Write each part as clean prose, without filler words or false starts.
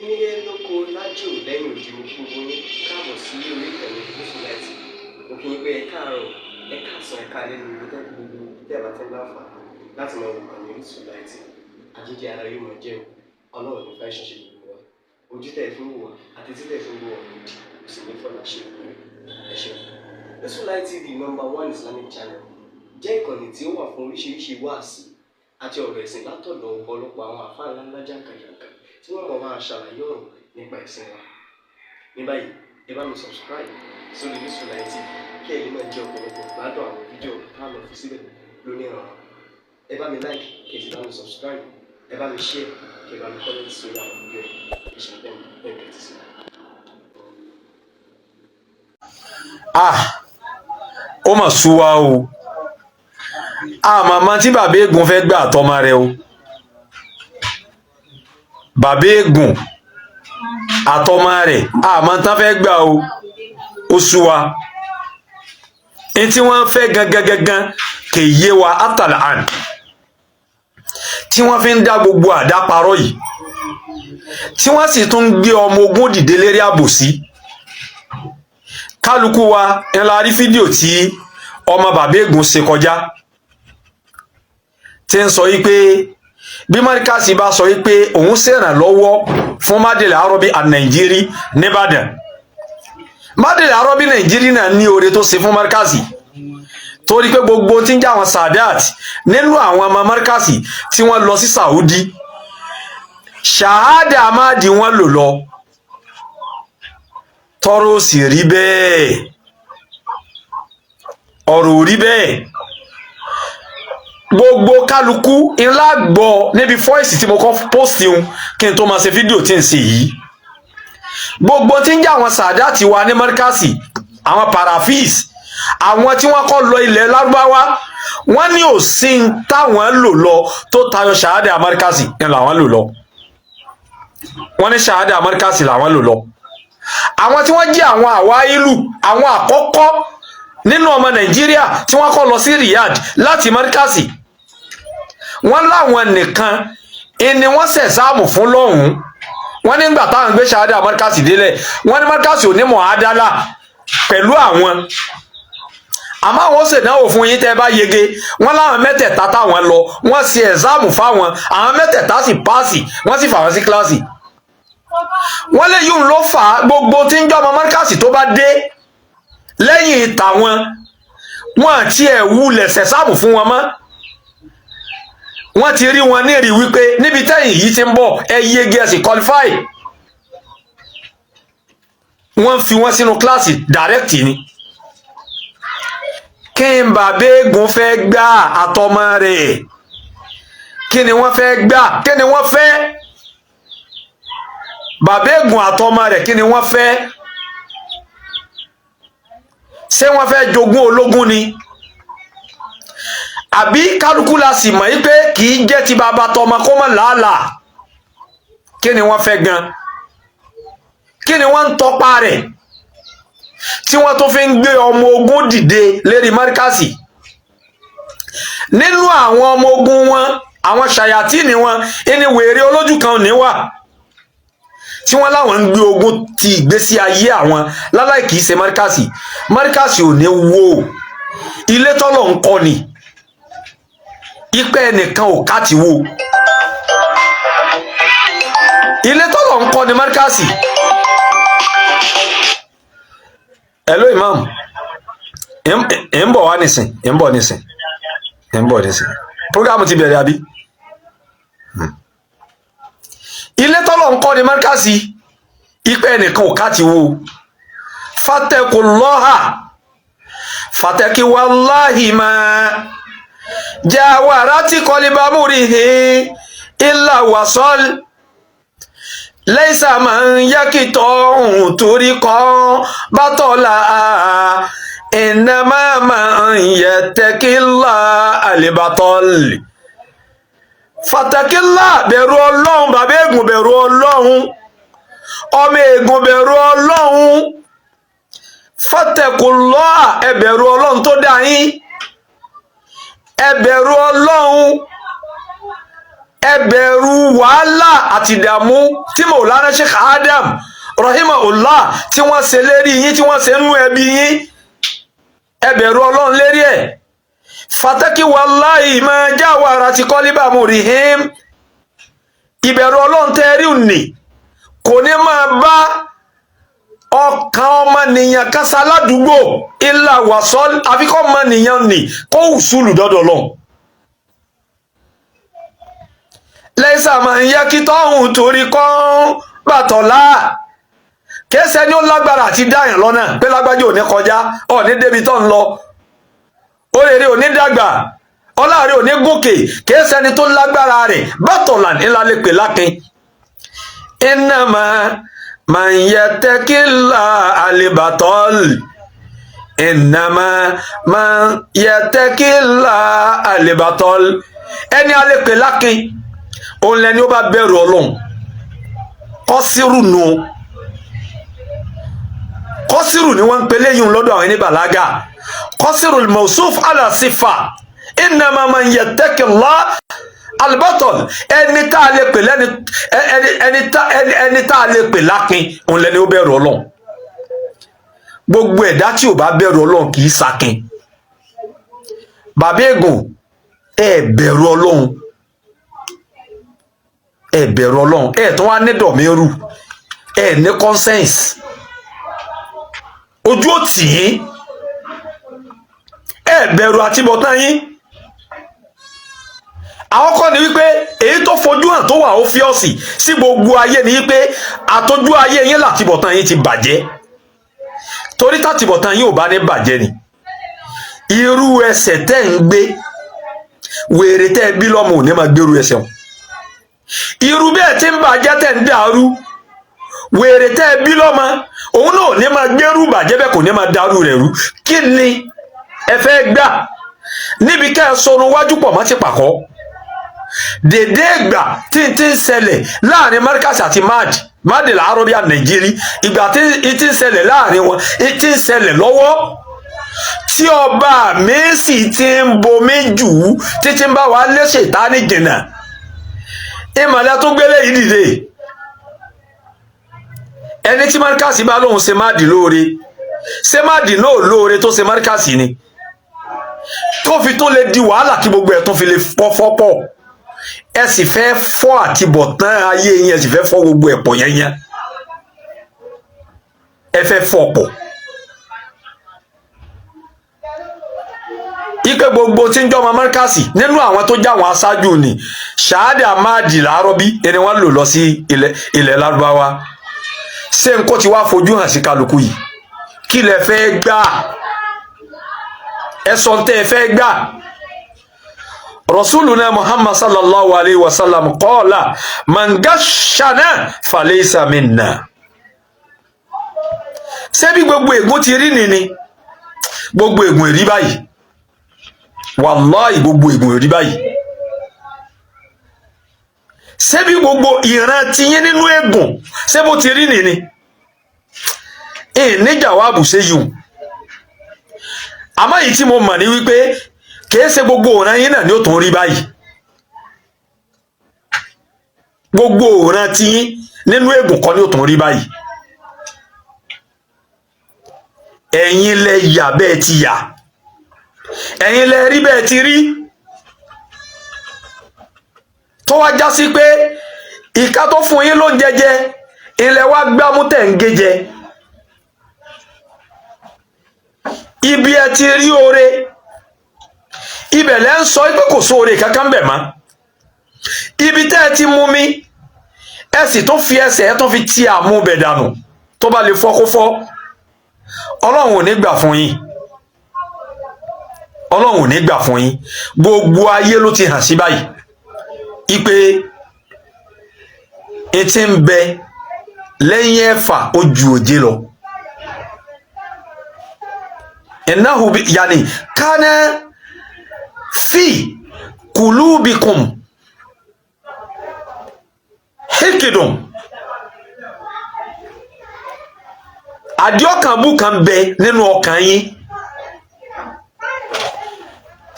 Nílé lóko lájò lẹ́yìn òdì, mo kí gbogbo yín káàbọ̀ sí orí ìkànnì Gúúsù Láìtì. Mo kí yín pé ẹ káàárọ̀, ẹ káàsán, ẹ káalẹ́ ní ibi tẹ́ gbogbo tẹ́ bá ti ń láǹfààní láti máa wò kànnì Orísun Láìtì. Àjíjẹ ara yóò máa jẹun, Ọlọ́run ní fẹ́ ṣiṣẹ́ gbogbo wa. Ojú tẹ́ ẹ fi ń wò wá àti tí tẹ́ ẹ fi ń wò wá òdì kò sì ní fọlá ṣe ìpínlẹ̀. Ẹ ṣeun. Orísun Light TV, number one Islamic channel, jẹ́ ìkànnì tí ó wà fún oríṣiríṣi wáàsí àti ọ̀rọ̀ ẹ̀sìn látọ̀dọ̀ ọ̀pọ̀lọpọ̀ àwọn àfáà ńláńlá jàǹkànjàǹkàn tí wọ́n mọ̀ máa ṣàlàyé ọ̀rọ̀ nípa ẹ̀sìn wa. Ní báyìí, ẹ bá mi subscribe sórí Orísun Light TV kí ẹ lè máa jẹ ọ̀pọ̀lọpọ̀ gbádùn àwọn fídíò tá a lọ fi síbẹ̀ lónìí ọ̀rọ̀. Ẹ bá mi like, kí ẹ sì bá mi subscribe, ẹ bá mi share, kí ẹ bá mi comment sórí àwọn fídíò yìí. Ẹ ṣe bẹ́ẹ̀ bẹ́ẹ̀ kẹ́tì sí. Ah, ó mà sú wa o. Àmàmà tí bàbá Eégún fẹ́ gbà àtọmọ rẹ̀ o. Bàbá Eégún àtọmọ rẹ̀, àmọ́ tán fẹ́ gbà o. Ó sú wa. Ní tí wọ́n fẹ́ gangan gangan kè yé wa àtàlà àn tí wọ́n fi ń dá gbogbo àdáparọ́ yìí, tí wọ́n sì tún ń gbé ọmọ ogun dìde lérí àbòsí. Kálukú wa ńlá rí fídíò tí ọmọ bàbá Eégún ṣe kọjá, tí ń sọ yìí pé bí Mọ́ríkàsì bá sọ yìí pé òun ṣèrànlọ́wọ́ fún Mádèlè Arọ́bí à Nàìjírí nìbàdàn. Mádèlè Arọ́bí Nàìjírí náà ní oore tó ṣe fún Mọ́ríkàsì, torí pé gbogbo tí ń jẹ́ àwọn Sadat nínú àwọn ọmọ Mọ́ríkàsì tí wọ́n lọ sí Saudi, ṣahada amadi wọn lò lọ. Tọrọ sì rí bẹ́ẹ̀, ọ̀rọ̀ ò rí bẹ́ẹ̀. Gbogbo kálukú ńlá gbọ́ níbi fọ́ìsì tí mo kọ́ pósìtì ń kí n tó máa ṣe fídíò tí ń ṣe yìí. Gbogbo tí ń jẹ́ àwọn Sàdáàtì wa ní Mọ́ríkàsì, àwọn parafis, àwọn tí wọ́n kọ́ lọ ilẹ̀ Lárúbáwá, wọ́n ní òsín táwọn lò lọ tó tayọ ṣahada Mọ́ríkàsì ń làwọn lò lọ. Wọ́n ní ṣahada Mọ́ríkàsì làwọn lò lọ. Àwọn tí wọ́n jẹ́ àwọn àwáìlú, àwọn àkọ́kọ́ nínú ọmọ Nàìjíríà tí wọ́n kọ́ lọ sí Riyadh láti Mọ́ríkàsì, wọ́n láwọn nìkan ni wọ́n ṣẹ̀sáàmù fún lọ́hùn-ún. Wọ́n nígbà táwọn gbé ṣahada Mọ́ríkàsì délẹ̀, wọ́n ní Mọ́ríkàsì ò ní mọ̀ádálà pẹ̀lú àwọn, àmọ́ àwọn ṣèdánwò fún yín tẹ́ bá yege. Wọ́n láwọn mẹ́tẹ̀ẹ̀ta táwọn lọ, wọ́n ṣe ẹ̀sáàmù fáwọn, àwọn mẹ́tẹ̀ẹ̀ta sì páàsì, wọ́n sì fà wọ́n sí kíláàsì. Wọ́n lè yún ló fà á. Gbogbo tí ń jọmọ Mọ́ríkàsì tó bá dé lẹ́yìn tàwọn, wọn àti ẹ̀ wulẹ̀ ṣẹ̀sáàmù fún wọn mọ́. Wọ́n ti rí wọn nírìí wípé níbi tẹ́yìn yìí ti ń bọ̀, ẹ yege, ẹ sì qualify. Wọ́n fi wọ́n sínú kíláàsì direct ni. Kí n bàbá Eégún fẹ́ gbà àtọmọ rẹ̀, kí ni wọ́n fẹ́ gbà? Kí ni wọ́n fẹ́? Bàbá Eégún àtọmọ rẹ̀, kí ni wọ́n fẹ́? Ṣé wọ́n fẹ́ jogún ológun ni? Àbí kálukú la sì mọ̀ yí pé kì í jẹ́ ti bàbá tọmọ kó mọ̀ làálàá. Kí ni wọ́n fẹ́ gan? Kí ni wọ́n ń tọpa rẹ̀ tí wọ́n tó fi ń gbé ọmọ ogun dìde lérí Mọ́ríkàsì? Nínú àwọn ọmọ ogun wọn, àwọn ṣàyàtìní wọn, ẹni wèrè olójú kan ní wà tí wọ́n láwọn ń gbé ogun ti ìgbésí ayé àwọn láláì kìí ṣe Mọ́ríkàsì. Mọ́ríkàsì ò ní wó. Ilé tọ́lọ̀ ń kọ́ ni, ipẹ́ ẹnìkan ò ká ti wó. Ilé tọ́lọ̀ ń kọ́ ni Mọ́ríkàsì. Hello imam, ń bọ̀ wá nísìn, ń bọ̀ nísìn, ń bọ̀ nísìn. Programu ti bẹ̀rẹ̀ àbí? Ilé tọ́lọ̀ ń kọ́ ni Mọ́ríkàsì, ipẹ́ ẹnìkan ò ká ti wó. Fatẹkùlọ́hà fatẹkiwàláhì máa jawarati kọlibamurihi illa wasol lẹ́sà máa ń yẹ́kìtọ̀ ohun torí kan bátọ́lá ìnàmá máa ń yẹ tẹ́kílá àlèbátọ́lì. Fàtàkìlá, bẹ̀rù Ọlọ́run. Bàbá Eégún, bẹ̀rù Ọlọ́run. Ọmọ Eégún, bẹ̀rù Ọlọ́run. Fàtẹ̀kùlọ́, ẹ bẹ̀rù Ọlọ́run tó dá yín, ẹ bẹ̀rù Ọlọ́run. Ẹ bẹ̀rù wàhálà àti ìdààmú tí Maulana Sheikh Adam rahimahullah tí wọ́n ṣe lérí yín, tí wọ́n ṣe nú ẹbí yín. Ẹ bẹ̀rù Ọlọ́run lérí ẹ̀. Fataki wallahi ma jawara ti kọ́líbà murihim. Ìbẹ̀rù Ọlọ́run tẹ́ rí òní kò ní máa bá ọkàn ọmọnìyàn kásá ládùúgbò ilà wàsọ, àfikọ́ ọmọnìyàn nì kó wùsùlù dọ́dọ̀ lọ. Lẹ́sà máa ń yẹ kí tọ́hún torí kọ́ bàtọ̀lá kéésẹ́ ni ó lágbára àti dáyàn lọ́nà pé lágbájá ò ní kọjá, ò ní débi tó ń lọ, ó lè rí òní dàgbà, ọláàrí òní gòkè. Kéésẹ́ ni tó lágbára rẹ̀ bàtọ̀lá ńlá lè pè lákin. Innama man yattaqilla alibatol, innama man yattaqilla alibatol. Ẹni a lè pè lákin òun lẹni ó bá bẹ̀rù Ọlọ́run. Kọ́sírù nù, kọ́sírù ni wọ́n ń pe léyìn lọ́dọ̀ àwọn ẹni bàlágà. Kọ́sírù mawsuf ala sifa, innama man yattaqilla alibatol. Ẹni tá a lè pè lẹ́ni ẹni tá a lè pè lákin òun lẹni ó bẹ̀rù Ọlọ́run. Gbogbo ẹ̀dá tí ò bá bẹ̀rù Ọlọ́run kì í sakin. Bàbá Ègùn, ẹ bẹ̀rù Ọlọ́run, ẹ bẹ̀rù Ọlọ́run. Ẹ tún wá ní dọ̀míru, ẹ ní conscience, ojú ò tì yín. Ẹ bẹ̀rù àtibọ̀tán yín. Àwọn kọ́ ni wípé èyí tó fojú hàn tó wà ó fíọ́sì sí gbogbo ayé ni wípé àtọ́jú ayé yín látibọ̀tán yín ti bàjẹ́. Torí tátibọ̀tán yín ò bá ní bàjẹ́ ni irú ẹsẹ̀ tẹ́ ń gbé, wèrè tẹ́ bí lọ́mọ ò ní máa gbérú ẹsẹ̀ wọn. Irú bẹ́ẹ̀ tí ń bàjẹ́ tẹ́ ń dàrú, wèrè tẹ́ bí lọ́mọ òun náà ò ní máa gbérú bàjẹ́ bẹ́ẹ̀, kò ní máa dàrú rẹ̀ rú. Kí ni ẹ fẹ́ gbà níbi ká ẹ sọnù wájú pọ̀ mọ́ ti pàkọ́? Dèdè ìgbà tí n ti ń ṣẹlẹ̀ láàrin Markaz àti mad madil Arabia Nàìjírí, ìgbà tí n ti ń ṣẹlẹ̀ láàrin wọn, n ti ń ṣẹlẹ̀ lọ́wọ́ tí ọba mi sì ti ń bomi jù ú títí ń bá wa lé Ṣètánì jìnnà. Ìmọ̀lẹ́ tó gbélé yìí dìde, ẹni tí Markaz bá lóun ṣe má dì lóore, ṣe má dì náà lóore tó ṣe Markaz ni tó fi tó lè di wàhálà kí gbogbo ẹ̀ tó fi lè fọ́ fọ́pọ̀. Ẹ sì fẹ́ fọ́ àtibọ̀tán ayé yín, ẹ sì fẹ́ fọ́ gbogbo ẹ̀ pọ̀ yẹnyẹn, ẹ fẹ́ fọ́ pọ̀. Ipe gbogbo tí ń jọmọ Markaz nínú àwọn tó já àwọn aṣáájú ni ṣáàdà máàdì làárọ̀ bí ẹni wọ́n lò lọ sí ilẹ̀ Lárúbáwá. Ṣé n kò ti wá fojú hàn sí kálukú yìí? Kí lẹ fẹ́ gbà? Ẹ sọ tẹ́ ẹ fẹ́ gbà. Rasuluna Muhammad sallallahu alayhi wa sallam qala man gashana falaysa minna. Ṣé bí gbogbo ègún ti rí nìní? Gbogbo ègún èrí báyìí, wàláì gbogbo ègún èrí báyìí. Ṣé bí gbogbo ìran tiyín nínú ègún, ṣé bó ti rí nìní? Ìníjà wà bù ṣe yìí. Àmọ́ èyí tí mo mọ̀ ní wípé kìí ṣe gbogbo òran yín náà ni ó tún rí báyìí. Gbogbo òran tiyín nínú ègún kọ́ ni ó tún rí báyìí. Ẹ̀yin lẹ yà bẹ́ẹ̀ ti yà, ẹ̀yin lẹ rí bẹ́ẹ̀ ti rí, tó wá já sí pé ìka tó fún yín ló ń jẹjẹ ilẹ̀ wa gbámú tẹ̀ ń gé jẹ. Ibi ẹ ti rí oore ibẹ̀ lẹ́ ń sọ pé kò sóore kankan bẹ̀ mọ́. Ibi tẹ́ ẹ ti mú mi, ẹ sì tún fi ẹsẹ̀ ẹ tún fi ti àmú bẹ̀ dànù. Tó bá lè fọ́ kó fọ́. Ọlọ́run ò ní gbà fún yín, Ọlọ́run ò ní gbà fún yín. Gbogbo ayé ló ti hàn sí báyìí ipe etí ń bẹ lẹ́yìn ẹ̀fà ó ju òjé lọ. Innahu yani kana fi kulubikum hikidun. Àdìọ́kàn bú kan bẹ nínú ọkàn yín.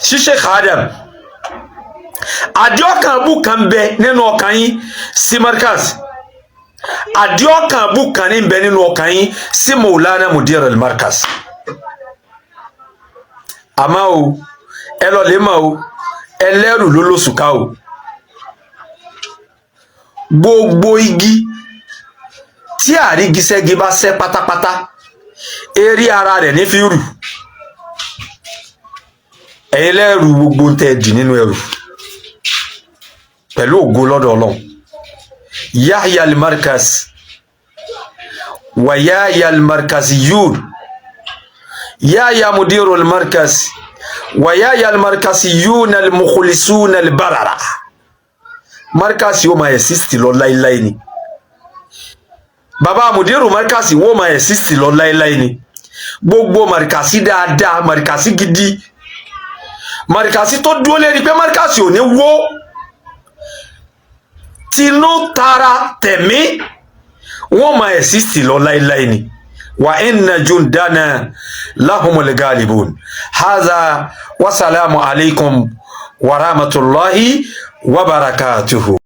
Ṣíṣe Adam Àdìọ́kàn bú kan bẹ nínú ọkàn yín sí Markaz. Àdìọ́kàn bú kan ní bẹ nínú ọkàn yín sí Maulana Mudir al-Markaz. Àmọ́ o, ẹ lọ lè mọ̀ o, ẹlẹ́rù ló lóṣù ká o. Gbogbo igi tí àrígiṣẹ́gi bá ṣẹ́ pátápátá, eré ara rẹ̀ ní fi rù. Ẹ̀yin lẹ́rù gbogbo ń tẹ́ dì nínú ẹrù pẹ̀lú ògo lọ́dọ̀ Ọlọ́run. Yahya al-Markaz wa Yahya al-Markaziyun, Yahya mudiru al-Markaz wa Yahya al-Markaziyun al-mukhlisun al-barara. Markaz yóò máa exist lọ láíláí ni. Bàbá mudiru Markaz wọ́n máa exist lọ láíláí ni. Gbogbo markasi dáadáa, markasi gidi, markasi tó dúró lérí pé markasi ò ní wó, tinú tara tẹ̀mí, wọ́n máa exist lọ láíláí ni. Wa inna jundana lahumul galibun. Haza, wasalaamu alaykum wa rahmatulahi wa barakatuhu.